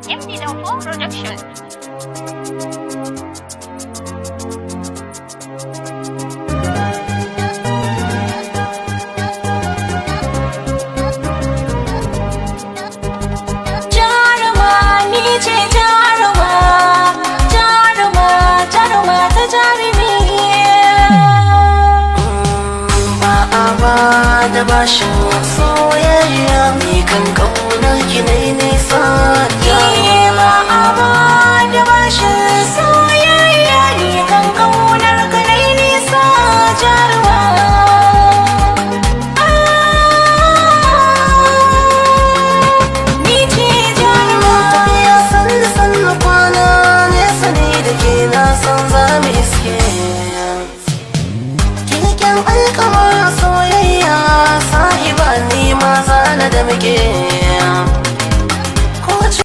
MD Danfo Production. Jaruma, ni ce jaruma, jaruma, jaruma ta jarumi. Ba a ba da bashin